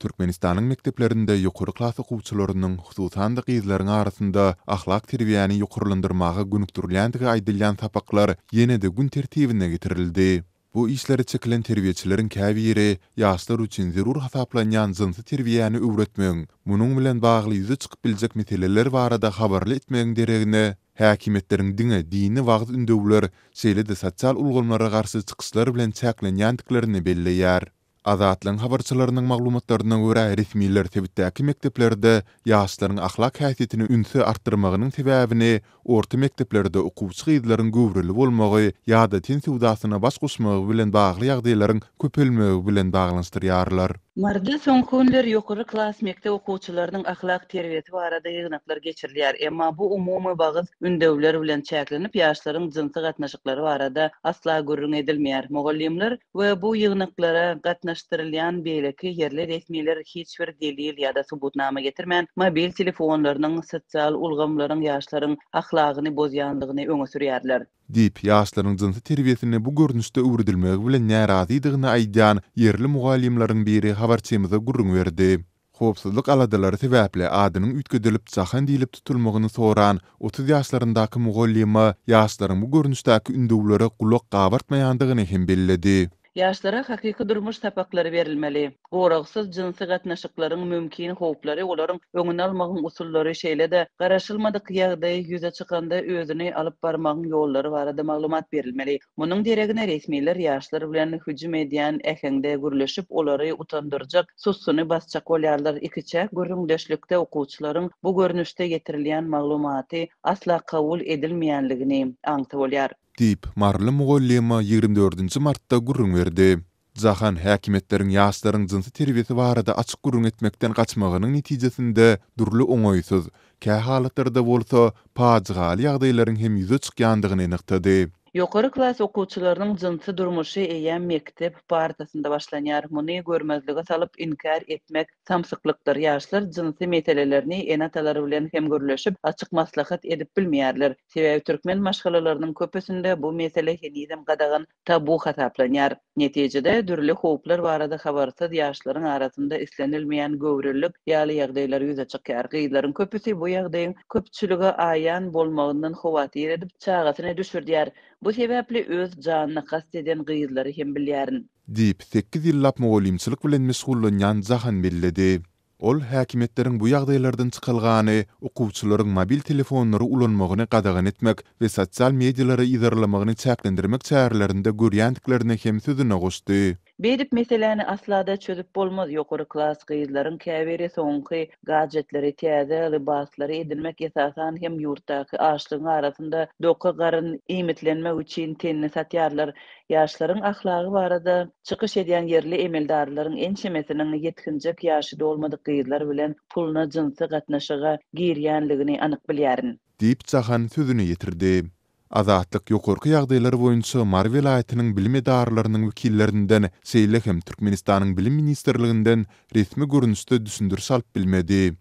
Türkmenistanyň mekdeplerinde ýokary klas okuwçylarynyň, hususan-da gyzlaryň arasynda ahlak terbiýäni ýokarlandyrmaga gönükdirilýändigi aýdylýan sapaklar ýene-de gün tertibine getirildi. Bu işlere çekilen terbiýeçileriň käbiri ýaşlar üçin zerur hasaplanýan jynsy terbiýäni öwretmegiň, munuň bilen bagly ýüze çykyp biljek meseleler barada habarly etmegiň deregine, häkimiýetleriň diňe dini wagyz-ündewler, şeýle-de sosial ulgamlara garşy çykyşlar bilen çäklenýändiklerini belleýär. Azatlygyň habarçylarynyň maglumatlaryna görä, resmiler sebitdäki mekdeplerde ýaşlaryň ahlak häsiýetine ünsi artdyrmagynyň sebäbini orta mekdeplerde okuwçy gyzlaryň göwreli bolmagy ýa-da ten söwdasyna baş goşmagy bilen bagly ýagdaýlaryň köpelmegi bilen baglanyşdyrýarlar. Maryda soňky günler ýokary klas mekdep okuwçylarynyň ahlak terbiýesi barada ýygnaklar geçirilýär. Emma bu umumy wagyz ündewler bilen çäklenip, ýaşlaryň jynsy gatnaşyklary barada asla gürrüň edilmeýär. Mugallymlar we bu ýygnaklara gatnaşdyrylýan beýleki ýerli resmiler hiç bir delil ýa-da subutnama getirmän, mobil telefonlarynyň, sosial ulgamlaryň ýaşlaryň ahlagyny bozýandygyny öňe sürýärler. Diýip, ýaşlaryň jynsy terbiýesini bu görnüşde öwredilmegi bilen närazydygyny aýdýan ýerli mugallymlaryň biri habarçymyza gürrüň berdi. Howpsuzlyk aladalary sebäpli adynyň üýtgedilip Jahan diýlip tutulmagyny soran 30 ýaşlaryndaky mugallyma ýaşlaryň bu görnüşdäki ündewlere gulak gabartmaýandygyny hem belledi. Ýaşlara hakyky durmuş sapaklary berilmeli. Goragsyz jynsy gatnaşyklaryň mümkin howplary, olaryň öňüni almagyň usullary, şeýle-de garaşylmadyk ýagdaý ýüze çykanda özüni alyp barmagyň ýollary barada maglumat berilmeli. Munuň deregine resmiler ýaşlar bilen hüjüm edýän äheňde gürleşip, olary utandyrjak sussuny basjak bolýarlar. Ikiçäk gürrüňdeşlikde okuwçylaryň bu görnüşde ýetirilýän maglumaty asla kabul edilmeýänligini aňsa bolýar. Diýip, maryly mugallyma 24 dördünji martda gürrüň berdi. Jahan häkimiýetleriň ýaşlaryň jynsy terbiýesi barada açyk gürrüň etmekden gaçmagynyň netijesinde dürli oňaýsyz, kähalatlarda bolsa pajygaly ýagdaýlaryň hem ýüze çykýandygyny nygtady. Ýokary klas okuwçylarynyň jynsy durmuşy eýýäm mekdep partasynda başlanýar. Muny görmezlige salyp, inkär etmek samsyklykdyr. Ýaşlar jynsy meselelerini ene-atalary bilen hem gürleşip, açyk maslahat edip bilmeýärler. Sebäbi türkmen maşgalalarynyň köpüsinde bu mesele henizem gadagan tabu hasaplanýar. Netijede, dürli howplar barada habarsyz ýaşlaryň arasynda islenilmeýän göwrelilik ýaly ýagdaýlar ýüze çykýar. Gyzlaryň köpüsi bu ýagdaýyň köpçülige aýan bolmagyndan howatyr edip, çagasyny düşürdýär. Bu sebäpli öz janyna kast eden gyzlary hem bilýärin. Diýip, sekiz ýyllap mugallymçylyk bilen meşgullanýan Jahan belledi. Ol häkimiýetleriň bu ýagdaýlardan çykalgany okuwçylaryň mobil telefonlary ulanmagyny gadagan etmek we sosial medialary yzarlamagyny çäklendirmek çärelerinde görýändiklerini hem sözüne goşdy. Beýdip meseläni aslada çözüp bolmaz ýokary klas gyzlaryň käbiri soňky gadjetleri täze lybaslary edinmek esasan hem ýurtdaky açlygyň arasynda doka garyn iýmitlenmek üçin tenini satýarlar Ýaşlaryň ahlagy barada çykyş edýän ýerli emeldarlaryň ençemesiniň ýetginjek ýaşy dolmadyk gyzlar bilen puluna jynsy gatnaşyga girýänligini anyk bilýärin. Diýip, Jahan sözüni ýetirdi. Azatlyk ýokarky ýagdaýlar boýunça Mary welaýatynyň bilim edaralarynyň wekillerinden, şeýle hem Türkmenistanyň Bilim ministrliginden resmi görnüşde düşündiriş alyp bilmedi.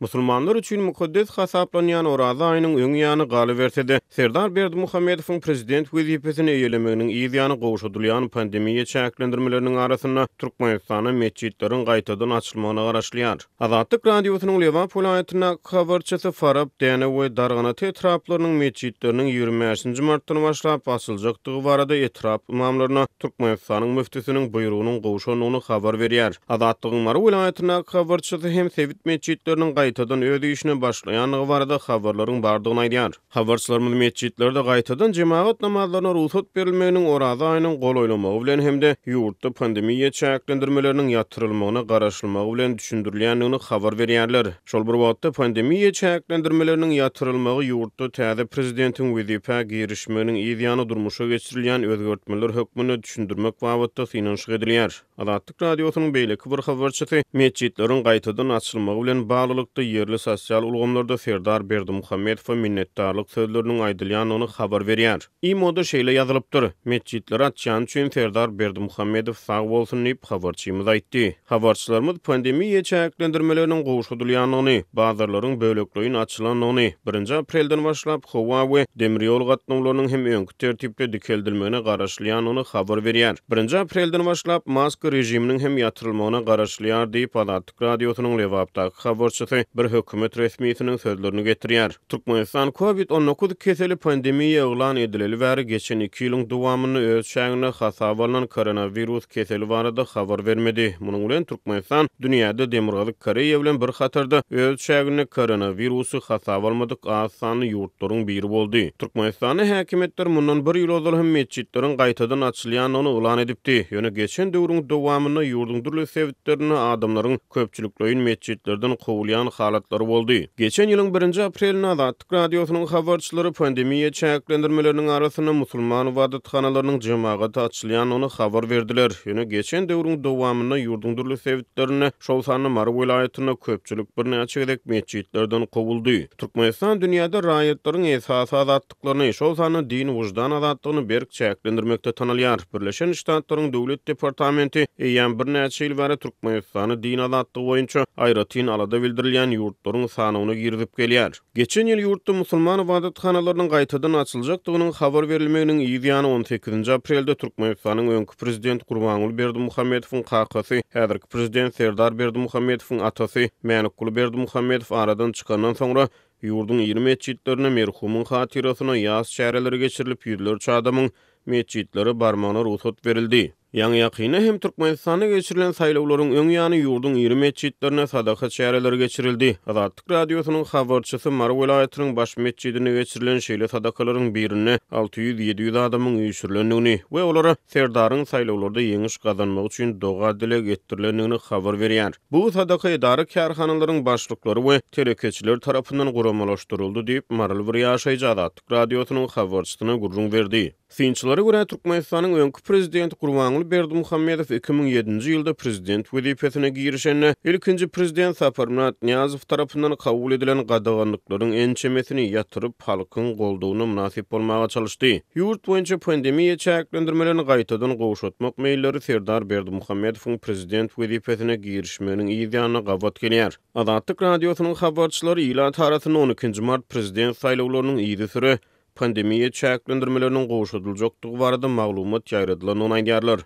Musulmanlar üçin mukaddes hasaplanýan Oraza aýynyň öň ýany, galyberse-de, Serdar Berdimuhamedowyň prezident wezipesini eýelemeginiň yz ýany gowşadylýan pandemiýa çäklendirmeleriniň arasynda Türkmenistanda metjitleriň gaýtadan açylmagyna garaşylýar. Azatlyk Radiosynyň Lebap welaýatyndaky habarçysy Farap, Dänew we Darganata etraplarynyň metjitleriniň 25 nji martdan başlap açyljakdygy barada etrap ymamlaryna Türkmenistanyň müftüsiniň buýrugynyň gowşandygyny habar berýär. Azatlygyň Mary welaýatyndaky habarçysy hem sebit metjitleriniň gaýtadan öz işine başlaýandygy barada habarlaryň bardygyny aýdýar. Habarçylarymyz metjitlerde gaýtadan jemagat namazlaryna rugsat berilmeginiň Oraza aýynyň golaýlamagy bilen hem-de ýurtda pandemiýa çäklendirmeleriniň ýatyrylmagyna garaşylmagy bilen düşündirilýändigini habar berýärler. Şol bir wagtda, pandemiýa çäklendirmeleriniň ýatyrylmagy ýurtda täze prezidentiň wezipä girişmeginiň yz ýany durmuşa geçirilýän özgertmeler hökmünde düşündirmek babatda synanyşyk edilýär. Azatlyk Radiosynyň beýleki bir habarçysy metjitleriň gaýtadan açylmagy bilen baglylykda. wagtda ýerli sosial ulgamlarda Serdar Berdimuhamedowa minnetdarlyk sözleriniň aýdylýandygyny habar berýär. Imo-da şeýle ýazylypdyr, Metjitleri açýany üçin Serdar Berdimuhamedow sag bolsun diýip, habarçymyz aýtdy. Habarçylarymyz pandemiýa çäklendirmeleriniň gowşadylýandygyny, bazarlaryň bölekleýin açylandygyny, birinji aprelden başlap howa we demir ýol gatnawlarynyň hem öňki tertipde dikeldilmegine garaşylýandygyny habar berýär. Birinji aprelden başlap maska režiminiň hem ýatyrylmagyna garaşylýar diýip, Azatlyk Radiosynyň Lebapdaky habarçysy bir hökümet resmisiniň sözlerini getirýär. Türkmenistan Covid 19 keseli pandemiýa yglan edileli bäri geçen iki ýylyň dowamynda öz çäginde hasaba alnan koronawirus keseli barada habar bermedi. Munuň bilen Türkmenistan dünýäde Demirgazyk Koreýa bilen bir hatarda öz çäginde koronawirusy hasaba almadyk az sanly ýurtlaryň biri boldy. Türkmenistanda häkimiýetler mundan bir ýyl ozal hem metjitleriň gaýtadan açylýandygyny yglan edipdi. Ýöne geçen döwrüň dowamynda ýurduň dürli sebitlerinde adamlaryň köpçülikleýin metjitlerden kowulýan halatlary boldy. Geçen ýylyň birinji aprelinde Azatlyk Radiosynyň habarçylary pandemiýa çäklendirmeleriniň arasynda musulman ybadathanalarynyň jemagata açylýandygyny habar berdiler. Ýöne geçen döwrüň dowamynda ýurduň dürli sebitlerinde, şol sanda Mary welaýatynda köpçülik birnäçe gezek metjitlerden kowuldy. Türkmenistan dünýäde raýatlaryň esasy azatlyklaryny, şol sanda din-wyždan azatlygyny berk çäklendirmekde tanalýar. Birleşen Ştatlaryň Döwlet departamenti eýýäm birnäçe ýyl bäri Türkmenistany din azatlygy boýunça aýratyn alada bildirilýän ýurtlaryň sanawyna girizip gelýär. Geçen ýyl ýurtda musulman ybadathanalarynyň gaýtadan açyljakdygynyň habar berilmeginiň yz ýany on sekizinji aprelde Türkmenistanyň öňki prezidenti Gurbanguly Berdimuhamedowyň kakasy, häzirki prezident Serdar Berdimuhamedowyň atasy Mälikguly Berdimuhamedow aradan çykandan soňra, ýurduň iri metjitlerinde merhumyň hatyrasyna ýas çäreleri geçirilip, ýüzlerçe adamyň metjitlere barmagyna rugsat berildi. Ýaňy-ýakynda hem Türkmenistanda geçirilen saýlawlaryň öň ýany ýurduň iri metjitlerinde sadaka çäreleri geçirildi. Azatlyk Radiosynyň habarçysy Mary welaýatynyň baş metjidinde geçirilen şeýle sadakalaryň birinde 600-700 adamyň üýşürilendigini we olara Serdaryň saýlawlarda ýeňiş gazanmagy üçin doga-dileg etdirilendigini habar berýär. Bu sadaka edara-kärhanalaryň başlyklary we telekeçiler tarapyndan guramalaşdyryldy diýip, maryly bir ýaşaýjy Azatlyk Radiosynyň habarçysyna gürrüň berdi. Synçylara görä, Türkmenistanyň öňki prezidenti Gurbanguly Berdimuhamedow 2007-nji ýylda prezident wezipesine girişende, ilkinji prezident Saparmyrat Nyýazow tarapyndan kabul edilen gadaganlyklaryň ençemesini ýatyryp, halkyň goldawyna mynasyp bolmaga çalyşdy. Ýurt boýunça pandemiýa çäklendirmelerini gaýtadan gowşatmak meýilleri Serdar Berdimuhamedowyň prezident wezipesine girişmeginiň yz ýanyna gabat gelýär. Azatlyk Radiosynyň habarçylary ilat arasynda on ikinji mart prezident saýlawlarynyň yzysüre pandemiýa çäklendirmeleriniň gowşadyljakdygy barada maglumat ýaýradylandygyny aýdýarlar.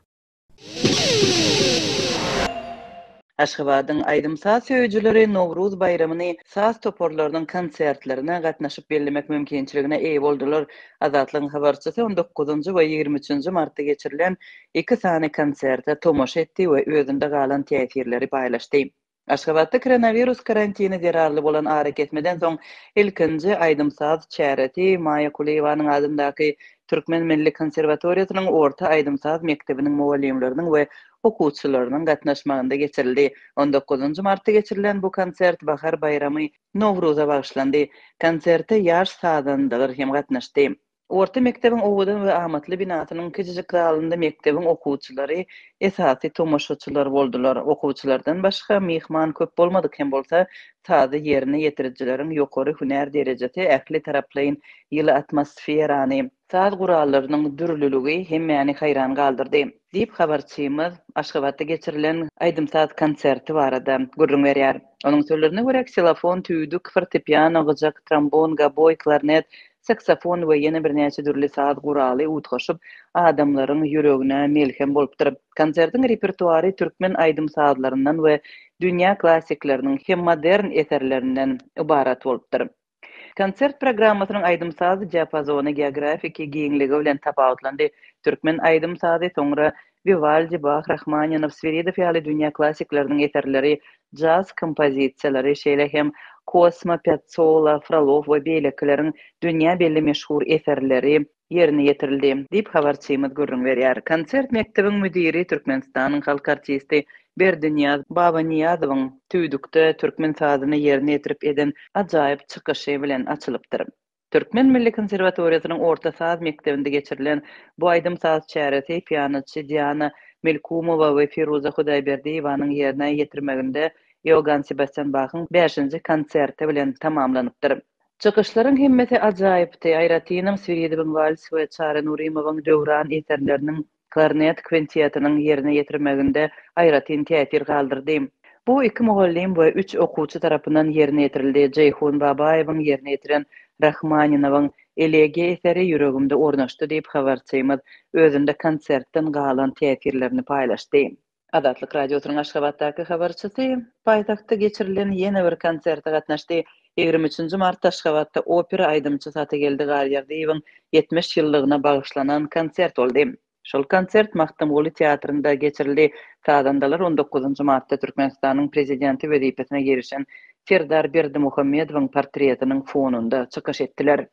Aşgabadyň aýdym-saz söýüjileri Nowruz baýramyny saz toparlarynyň konsertlerine gatnaşyp bellemek mümkinçiligine eýe boldular. Azatlygyň habarçysy on dokuzynjy we 23 üçünji martda geçirilen iki sany konserte tomaşa etdi we özünde galan täsirleri paýlaşdy. Aşgabatda koronawirus karantini zerarly bolan arakesmeden soň ilkinji aýdym-saz çäresi Maýa Kulyýewanyň adyndaky Türkmen milli konserwatoriýasynyň orta aýdym-saz mekdebiniň mugallymlarynyň we okuwçylarynyň gatnaşmagynda geçirildi. On dokuzynjy martda geçirilen bu konsert Bahar baýramy Nowruza bagyşlandy. Konserte ýaş sazandalar hem gatnaşdy. Orta mekdebiň owadan we amatly binasynyň kiçijik zalynda mekdebiň okuwçylary esasy tomaşaçylar boldular. Okuwçylardan başga myhman köp bolmadyk hem bolsa, sazy ýerine ýetirijileriň ýokary hünär derejesi ähli taraplaýyn ýyly atmosferany, saz gurallarynyň dürlüligi hemmäni haýran galdyrdy, diýip, habarçymyz Aşgabatda geçirilen aýdym-saz konserti barada gürrüň berýär. Onuň sözlerine görä, ksilofon, tüýdük, fortepiano, gyjak, trombon, goboý, klarnet, saksofon we ýene birnäçe dürli saz guraly utgaşyp, adamlaryň ýüregine melhem bolupdyr. Konsertiň repertuary türkmen aýdym-sazlaryndan we dünýä klassikleriniň hem modern eserlerinden ybarat bolupdyr. Konsert programmasynyň aýdym-saz diapazony geografiki giňligi bilen tapawutlandy. Türkmen aýdym-sazy soňra Wiwaldi, Bah, Rahmaninow, Swiridow ýaly dünýä klassikleriniň eserleri, jaz kompozisiýalary, şeýle hem Kosma, Pýatsola, Frolow we beýlekileriň dünýä belli meşhur eserleri ýerine ýetirildi, diýip, habarçymyz gürrüň berýär. Konsert mekdebiň müdiri, Türkmenistanyň halk artisti Berdinyýaz Babanyýazowyň tüýdükde türkmen sazyny ýerine ýetirip eden ajaýyp çykyşy bilen açylypdyr. Türkmen milli konserwatoriýasynyň orta saz mekdebinde geçirilen bu aýdym-saz çäresi pianoçy Diana Melkumowa we Firuza Hudaýberdiýewanyň ýerine ýetirmeginde. Iogann Sebastian Bahyň bäşinji konserti bilen tamamlanypdyr. Çykyşlaryň hemmesi ajaýypdy, aýratynam Swiridowyň Wals we Çary Nurymowyň Döwran eserleriniň klarnet kwintetiniň ýerine ýetirmeginde aýratyn täsir galdyrdy. Bu iki mugallym we üç okuwçy tarapyndan ýerine ýetirildi. Jeýhun Babaýewiň ýerine ýetiren Rahmaninowyň Elegiýa eseri ýüregimde ornaşdy diýip, habarçymyz özünde konsertden galan täsirlerini paýlaşdy. Azatlyk Radiosynyň Aşgabatdaky habarçysy paýtagtda geçirilen ýene bir konserte gatnaşdy. 23 nji martda Aşgabatda opera aýdymçysy Atageldi Garýagdyýewiň 70 ýyllygyna bagyşlanan konsert boldy. Şol konsert Magtymguly teatrynda geçirildi. Sazandalar on dokuzynjy martda Türkmenistanyň Prezidenti wezipesine girişen Serdar Berdimuhamedowyň portretiniň fonunda çykyş etdiler.